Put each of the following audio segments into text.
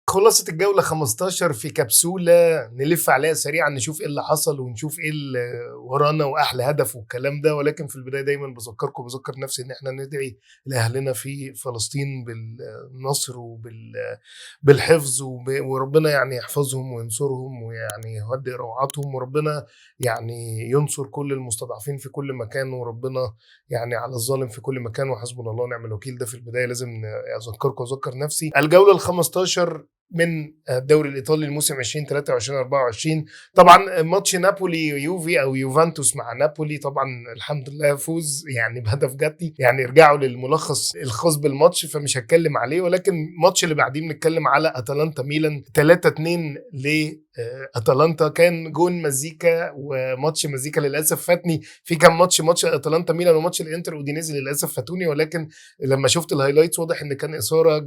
خلاصة الجولة 15 في كبسولة نلف عليها سريعا، نشوف ايه اللي حصل ونشوف ايه اللي ورانا واحلى هدف والكلام ده. ولكن في البداية دايما بذكركم وبذكر نفسي ان احنا ندعي لاهلنا في فلسطين بالنصر وبالحفظ وربنا يعني يحفظهم وينصرهم ويعني يهدئ روعاتهم، وربنا يعني ينصر كل المستضعفين في كل مكان، وربنا يعني على الظالم في كل مكان، وحسبنا الله ونعم الوكيل. ده في البداية لازم اذكركم واذكر نفسي. الجولة ال 15 من الدوري الايطالي الموسم 2023 24، طبعا ماتش نابولي يوفي او يوفنتوس مع نابولي، طبعا الحمد لله فوز يعني بهدف جاتي، يعني ارجعوا للملخص الخاص بالماتش فمش هتكلم عليه. ولكن الماتش اللي بعديه بنتكلم على اتلانتا ميلان 3-2 لاتلانتا، كان جون مزيكا وماتش مزيكا للاسف فاتني في كام ماتش، ماتش اتلانتا ميلان وماتش الانتر اودينيزي للاسف فاتوني، ولكن لما شفت ال highlights واضح ان كان اثاره،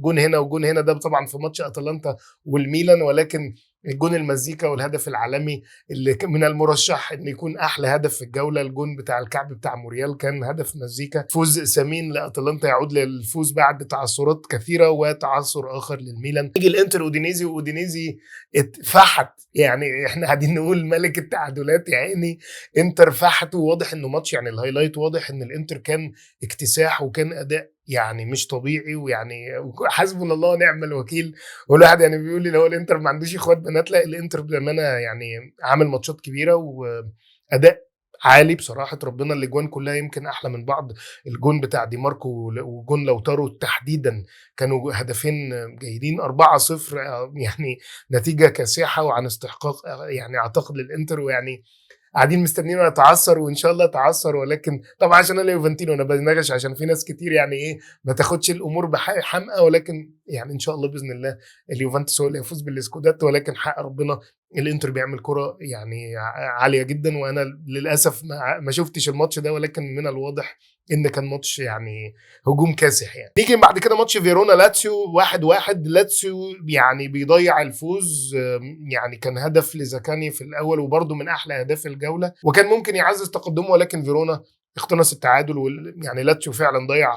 جون هنا وجون هنا، ده طبعا في ماتش اتلانتا والميلان. ولكن الجون المزيكا والهدف العالمي اللي من المرشح ان يكون احلى هدف في الجولة، الجون بتاع الكعب بتاع موريال، كان هدف مزيكا. فوز ثمين لاتلانتا يعود للفوز بعد تعثرات كثيرة وتعثر اخر للميلان. يجي الانتر اودينيزي، واودينيزي اتفحت، يعني احنا قاعدين نقول ملك التعادلات يا عيني، انتر فحت. وواضح انه ماتش يعني ال highlight واضح ان الانتر كان اكتساح وكان اداء يعني مش طبيعي، ويعني حسبنا الله ونعم الوكيل. والواحد يعني بيقول لي لو الانتر ما عندوش اخوات بنات، لا الانتر بامانه يعني عامل ماتشات كبيرة واداء عالي بصراحة ربنا. الاجوان كلها يمكن احلى من بعض، الجون بتاع دي ماركو وجون لوتارو تحديدا كانوا هدفين جيدين. 4-0 يعني نتيجة كاسحه وعن استحقاق يعني اعتقد للانتر، ويعني قاعدين مستنيين اتعثر وان شاء الله اتعثر. ولكن طبعا عشان انا يوفنتينو انا بناقش، عشان في ناس كتير يعني ايه ما تاخدش الامور بحمقى، ولكن يعني ان شاء الله باذن الله اليوفنتوس هو اللي يفوز بالاسكودات. ولكن حق ربنا الانتر بيعمل كره يعني عالية جدا، وانا للاسف ما شفتش الماتش ده، ولكن من الواضح ان كان ماتش يعني هجوم كاسح. يعني نيجي بعد كده ماتش فيرونا لاتسيو 1-1، لاتسيو يعني بيضيع الفوز، يعني كان هدف لزاكاني في الاول وبرده من احلى اهداف الجولة، وكان ممكن يعزز تقدمه، ولكن فيرونا اقتنص التعادل، يعني لاتسيو فعلا ضيع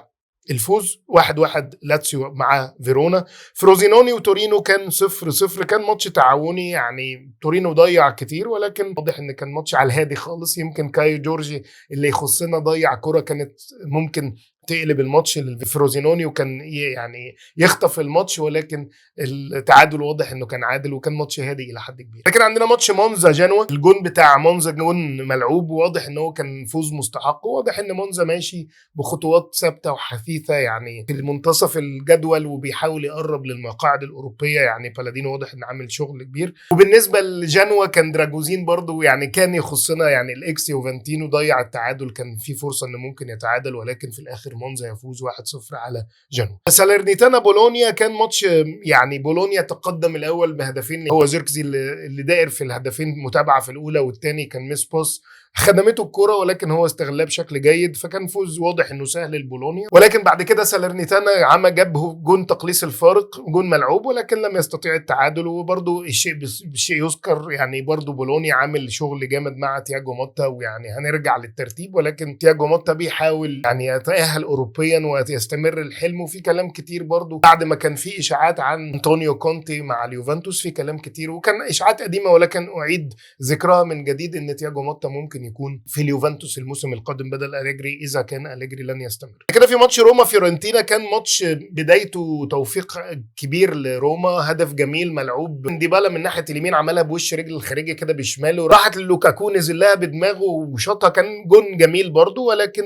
الفوز. 1-1 لاتسيو مع فيرونا. فروزينوني وتورينو كان 0-0، كان ماتش تعاوني، يعني تورينو ضيع كتير، ولكن واضح ان كان ماتش على الهادي خالص. يمكن كايو جورجي اللي يخصنا ضيع كرة كانت ممكن تقلب الماتش لفروزينوني وكان يعني يخطف الماتش، ولكن التعادل واضح انه كان عادل وكان ماتش هادي الى حد كبير. لكن عندنا ماتش مونزا جنوا، الجون بتاع مونزا جون ملعوب، وواضح ان هو كان فوز مستحق، وواضح ان مونزا ماشي بخطوات ثابتة وحثيثه يعني في منتصف الجدول وبيحاول يقرب للمقاعد الاوروبية، يعني بالادينو واضح ان عامل شغل كبير. وبالنسبة لجنوا كان دراجوزين برضو يعني كان يخصنا، يعني ال ex يوفنتينو ضيع التعادل، كان في فرصة انه ممكن يتعادل، ولكن في الاخر مونزا يفوز 1-0 على جنوا. ساليرنيتانا بولونيا كان ماتش يعني بولونيا تقدم الاول بهدفين، هو زيركزي اللي دائر في الهدفين متابعه في الاولى، والثاني كان miss pass خدمته الكرة ولكن هو استغلها بشكل جيد، فكان فوز واضح انه سهل لبولونيا. ولكن بعد كده ساليرنيتانا عم جاب جون تقليص الفارق، جون ملعوب، ولكن لم يستطيع التعادل. وبرده الشيء بالشيء يذكر، يعني برده بولونيا عامل شغل جامد مع تياجو موتا، ويعني هنرجع للترتيب، ولكن تياجو موتا بيحاول يعني يتأهل اوروبيا ويستمر الحلم. وفي كلام كتير برده بعد ما كان في اشاعات عن انطونيو كونتي مع اليوفنتوس، في كلام كتير وكان اشاعات قديمة ولكن اعيد ذكرها من جديد، ان تياجو موتا ممكن يكون في اليوفنتوس الموسم القادم بدل أليجري اذا كان أليجري لن يستمر. كده في ماتش روما فيورنتينا، كان ماتش بدايته توفيق كبير لروما، هدف جميل ملعوب ديبالا من ناحية اليمين، عملها بوش رجل الخارجي كده بشماله، راحت للوكاكو نزل لها بدماغه وشاطها، كان جون جميل برضو. ولكن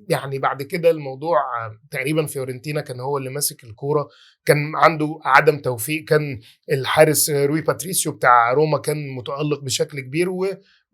يعني بعد كده الموضوع تقريبا فيورنتينا كان هو اللي ماسك الكورة، كان عنده عدم توفيق، كان الحارس روي باتريسيو بتاع روما كان متألق بشكل كبير،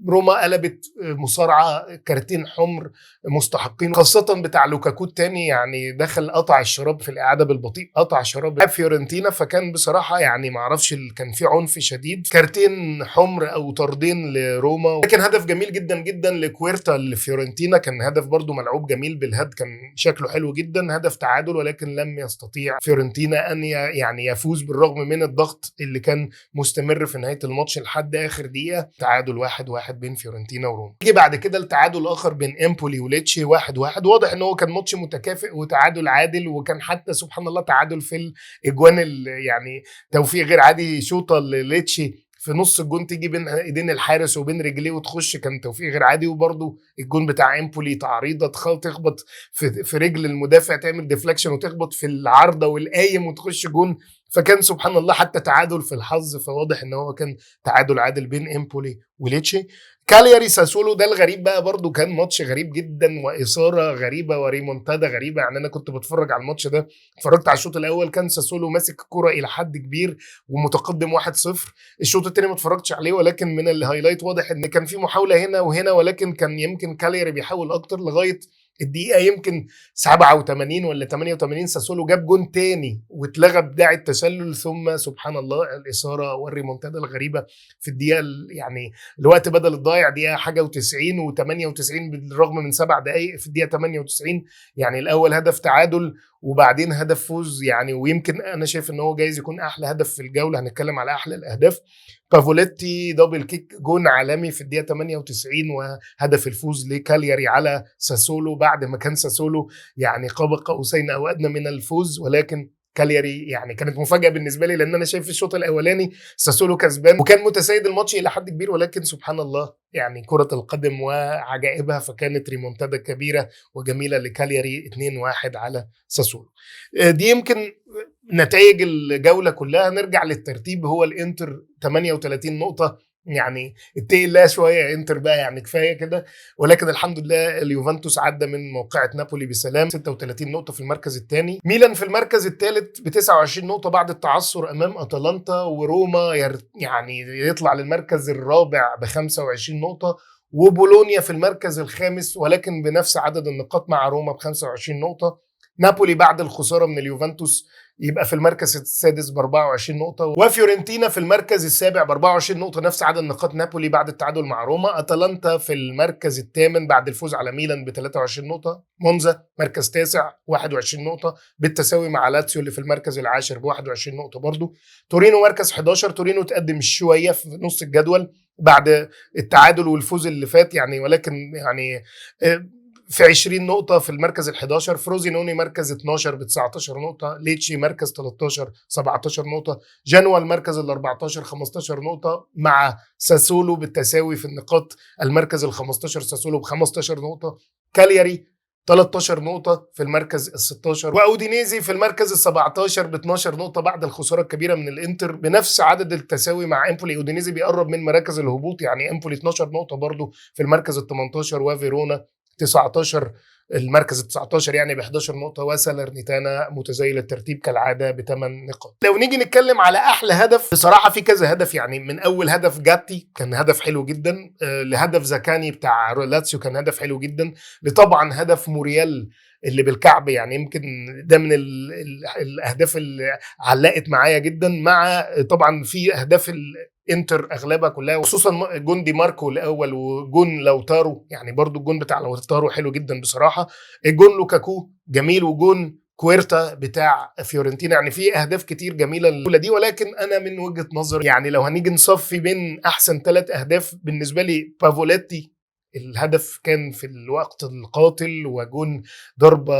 وروما قلبت مصارعه كارتين حمر مستحقين، خاصة بتاع لوكاكو الثاني، يعني دخل قطع الشراب في الاعادة بالبطيء، قطع شراب فيورنتينا، فكان بصراحة يعني ما اعرفش كان في عنف شديد، كارتين حمر او طردين لروما. لكن هدف جميل جدا جدا لكويرتا لفيورنتينا، كان هدف برده ملعوب جميل بال head، كان شكله حلو جدا، هدف تعادل، ولكن لم يستطيع فيورنتينا ان يعني يفوز بالرغم من الضغط اللي كان مستمر في نهاية الماتش لحد اخر دقيقة، تعادل 1-1 1-1 بين فيورنتينا وروما. يجي بعد كده التعادل الاخر بين امبولي وليتشي 1-1. واضح ان هو كان ماتش متكافئ وتعادل عادل، وكان حتى سبحان الله تعادل في الاجوان، يعني توفيق غير عادي، شوطه لليتشي في نص الجون تيجي بين ايدين الحارس وبين رجليه وتخش، كان توفيق غير عادي. وبرده الجون بتاع امبولي تعريضه تخبط في رجل المدافع، تعمل deflection وتخبط في العارضة والقايم وتخش جون، فكان سبحان الله حتى تعادل في الحظ. فواضح ان هو كان تعادل عادل بين امبولي وليتشي. كالياري ساسولو ده الغريب بقى، برضو كان ماتش غريب جدا واثاره غريبة وريمونتادا غريبة. يعني انا كنت بتفرج على الماتش ده، اتفرجت على الشوط الاول كان ساسولو ماسك الكره الى حد كبير ومتقدم 1-0. الشوط الثاني ما اتفرجتش عليه، ولكن من ال highlight واضح ان كان في محاولة هنا وهنا، ولكن كان يمكن كالياري بيحاول اكتر لغاية الدقيقة يمكن 87 ولا 88 ساسولو جاب جون تاني واتلغى بداعي التسلل. ثم سبحان الله الاثارة والريمونتادا الغريبة في الدقيقة يعني الوقت بدل الضايع دقيقة حاجة و90 و98، بالرغم من 7 دقائق في الدقيقة 98 يعني الاول هدف تعادل وبعدين هدف فوز، يعني ويمكن انا شايف ان هو جايز يكون احلى هدف في الجولة. هنتكلم على احلى الاهداف. بافوليتي double kick جون عالمي في الدقيقة 98 وهدف الفوز لكالياري على ساسولو بعد ما كان ساسولو يعني قاب قوسين او ادنى من الفوز، ولكن كالياري يعني كانت مفاجاة بالنسبة لي، لان انا شايف في الشوط الاولاني ساسولو كسبان وكان متسيد الماتش الى حد كبير، ولكن سبحان الله يعني كره القدم وعجائبها، فكانت ريمونتادا كبيرة وجميلة لكالياري 2-1 على ساسولو. دي يمكن نتائج الجولة كلها. نرجع للترتيب، هو الانتر 38 نقطة، يعني اتقي الله شوية انتر بقى، يعني كفاية كده. ولكن الحمد لله اليوفنتوس عدى من موقعة نابولي بسلام، 36 نقطة في المركز الثاني. ميلان في المركز الثالث ب 29 نقطة بعد التعثر امام اتلانتا، وروما يعني يطلع للمركز الرابع ب 25 نقطة، وبولونيا في المركز الخامس ولكن بنفس عدد النقاط مع روما ب 25 نقطة. نابولي بعد الخسارة من اليوفنتوس يبقى في المركز السادس ب 24 نقطة، وفيورنتينا في المركز السابع ب 24 نقطة نفس عدد نقاط نابولي بعد التعادل مع روما. اتلانتا في المركز الثامن بعد الفوز على ميلان ب 23 نقطة. مونزا مركز تاسع 21 نقطة بالتساوي مع لاتسيو اللي في المركز العاشر ب 21 نقطة برضو. تورينو مركز 11، تورينو تقدم شوية في نص الجدول بعد التعادل والفوز اللي فات يعني، ولكن يعني في 20 نقطة في المركز ال11. فروزينوني مركز 12 ب 19 نقطة، ليتشي مركز 13 17 نقطة، جنوا المركز ال14 15 نقطة مع ساسولو بالتساوي في النقاط المركز ال15 ساسولو ب 15 نقطة، كالياري 13 نقطة في المركز ال16، وأودينيزي في المركز ال17 ب 12 نقطة بعد الخسارة الكبيرة من الانتر بنفس عدد التساوي مع امبولي. أودينيزي بيقرب من مراكز الهبوط، يعني امبولي 12 نقطة برضو في المركز ال18، وفيرونا 19 المركز ال 19 يعني ب 11 نقطة، وسالرنيتانا متزايل الترتيب كالعادة ب8 نقاط. لو نيجي نتكلم على أحلى هدف، بصراحة في كذا هدف، يعني من أول هدف جاتي كان هدف حلو جدا، لهدف زاكاني بتاع لاتسيو كان هدف حلو جدا، لطبعا هدف موريال اللي بالكعب، يعني يمكن ده من الأهداف اللي علقت معايا جدا، مع طبعا في أهداف انتر اغلبها كلها، وخصوصا جون دي ماركو الاول وجون لوتارو، يعني برضو الجون بتاع لوتارو حلو جدا بصراحة، الجون لوكاكو جميل، وجون كويرتا بتاع فيورنتينا، يعني في اهداف كتير جميلة الاولى دي. ولكن انا من وجهه نظري يعني لو هنيجي نصفي بين احسن 3 اهداف بالنسبة لي، بافوليتي الهدف كان في الوقت القاتل، وجون ضربة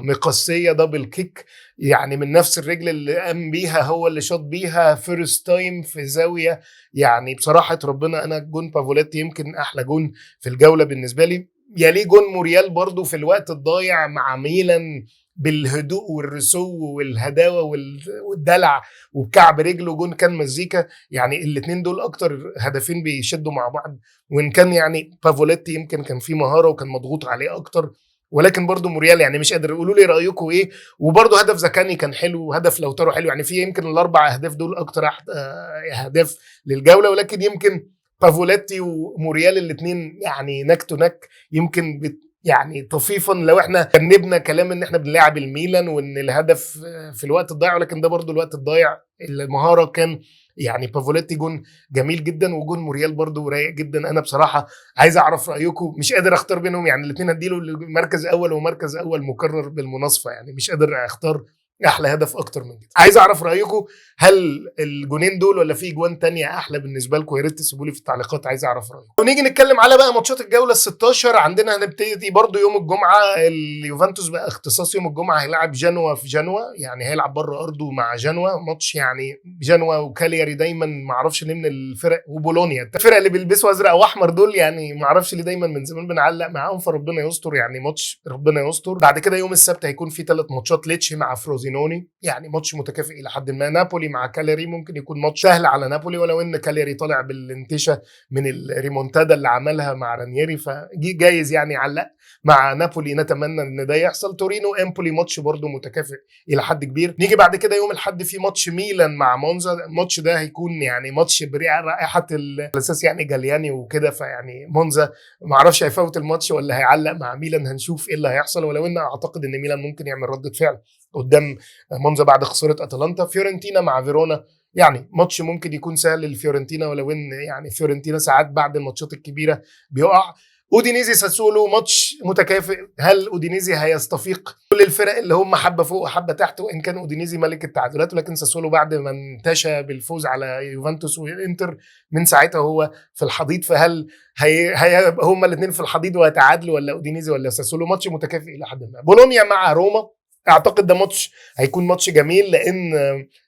مقصية double kick، يعني من نفس الرجل اللي قام بيها هو اللي شاط بيها first time في زاوية، يعني بصراحة ربنا أنا جون بافوليتي يمكن أحلى جون في الجولة بالنسبة لي. يليه جون موريال برضو في الوقت الضايع مع ميلان بالهدوء والرسو والهداوه والدلع وبكعب رجله، جون كان مزيكا. يعني الاثنين دول اكتر هدفين بيشدوا مع بعض، وان كان يعني بافوليتي يمكن كان فيه مهارة وكان مضغوط عليه اكتر، ولكن برضو موريال يعني مش قادر. قولوا لي رايكم ايه. وبرضو هدف زكاني كان حلو، وهدف لوتارو حلو، يعني في يمكن الاربع اهداف دول اكتر اهداف للجوله، ولكن يمكن بافوليتي وموريال الاثنين يعني neck to neck، يمكن يعني طفيفا لو احنا جنبنا كلام ان احنا بنلعب الميلان وان الهدف في الوقت الضايع، ولكن ده برضو الوقت الضايع المهارة كان يعني بافوليتي جون جميل جدا، وجون موريال برضو رايق جدا. انا بصراحة عايز اعرف رايكم، مش قادر اختار بينهم، يعني الاثنين هديله مركز اول ومركز اول مكرر بالمناصفه، يعني مش قادر اختار احلى هدف اكتر من كده. عايز اعرف رايكم، هل الجونين دول ولا في جوان تانية احلى بالنسبة لكم؟ يا ريت تسيبوا لي في التعليقات، عايز اعرف رايكم. ونيجي نتكلم على بقى ماتشات الجولة ال 16. عندنا هنبتدي برضو يوم الجمعة، اليوفنتوس بقى اختصاص يوم الجمعة، هيلاعب جنوا في جنوا، يعني هيلعب بره ارضه مع جنوا. ماتش يعني جنوا وكالياري دايما ما اعرفش ليه من الفرق، وبولونيا الفرق اللي بيلبسوا ازرق واحمر دول، يعني ما اعرفش ليه دايما من زمان بنعلق معاهم، فربنا يستر، يعني ماتش ربنا يستر. بعد كده يوم السبت هيكون في 3 ماتشات، ليتشي مع فروزينوني، يعني ماتش متكافئ الى حد ما. نابولي مع كالياري ممكن يكون ماتش سهل على نابولي، ولو ان كالياري طالع بالانتشا من الريمونتادا اللي عملها مع رانيري، فجايز يعني يعلق مع نابولي، نتمنى ان ده يحصل. تورينو امبولي ماتش برده متكافئ الى حد كبير. نيجي بعد كده يوم الاحد في ماتش ميلان مع مونزا، الماتش ده هيكون يعني ماتش برائحه الاساس يعني جالياني وكده، فيعني مونزا ما اعرفش هيفوت الماتش ولا هيعلق مع ميلان، هنشوف ايه اللي هيحصل، ولو ان اعتقد ان ميلان ممكن يعمل ردة فعل قدام مونزا بعد خسارة اتلانتا. فيورنتينا مع فيرونا، يعني ماتش ممكن يكون سهل للفيورنتينا، ولو ان يعني فيورنتينا ساعات بعد الماتشات الكبيرة بيقع. اودينيزي ساسولو ماتش متكافئ، هل اودينيزي هيستفيق؟ كل الفرق اللي هم حبه فوق وحبه تحت، وان كان اودينيزي ملك التعادلات، ولكن ساسولو بعد ما انتشى بالفوز على يوفنتوس والانتر من ساعتها هو في الحضيض، فهل هما الاثنين في الحضيض وهيتعادلوا ولا اودينيزي ولا ساسولو؟ ماتش متكافئ الى حد ما. بولونيا مع روما، اعتقد ده ماتش هيكون ماتش جميل، لان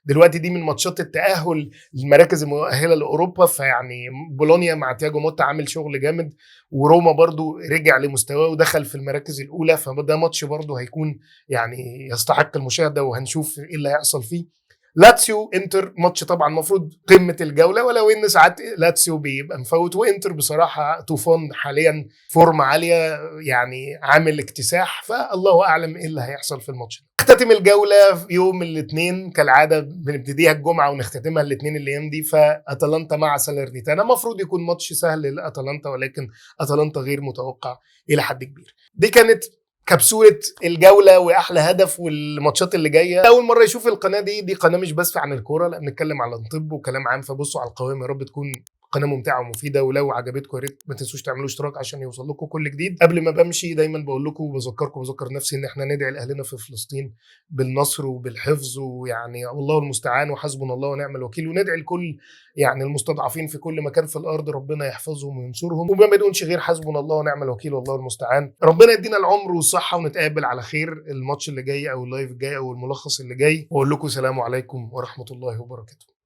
دلوقتي دي من ماتشات التاهل للمراكز المؤهله لاوروبا، فيعني بولونيا مع تياجو موتا عامل شغل جامد، وروما برضو رجع لمستواه ودخل في المراكز الاولى، فده ماتش برضو هيكون يعني يستحق المشاهدة، وهنشوف ايه اللي هيحصل فيه. لاتسيو انتر ماتش طبعا المفروض قمة الجولة، ولو ان ساعات لاتسيو بيبقى مفوت، وانتر بصراحة طوفان حاليا، فورمه عالية، يعني عامل اكتساح، فالله اعلم ايه اللي هيحصل في الماتش ده. نختتم الجولة في يوم الاثنين كالعادة، بنبتديها الجمعة ونختتمها الاثنين الايام دي، فاتلانتا مع ساليرنيتانا، المفروض يكون ماتش سهل لاتلانتا، ولكن اتلانتا غير متوقع الى حد كبير. دي كانت كبسولة الجولة واحلى هدف والماتشات اللي جاية. اول مرة يشوف القناة دي قناة مش بس عن الكورة، لا بنتكلم على الطب وكلام عام، فبصوا على القوائم، يا رب تكون قناة ممتعة ومفيدة، ولو عجبتكم يا ريت ما تنسوش تعملوا اشتراك عشان يوصل لكم كل جديد. قبل ما بمشي دايما بقول لكم وبذكركم وبذكر نفسي ان احنا ندعي لاهلنا في فلسطين بالنصر وبالحفظ، ويعني الله المستعان وحسبنا الله ونعم الوكيل، وندعي لكل يعني المستضعفين في كل مكان في الارض ربنا يحفظهم وينصرهم، وما بنقولش غير حسبنا الله ونعم الوكيل والله المستعان. ربنا يدينا العمر والصحة، ونتقابل على خير الماتش اللي جاي او ال live الجاي او الملخص اللي جاي، واقول لكم سلام عليكم ورحمة الله وبركاته.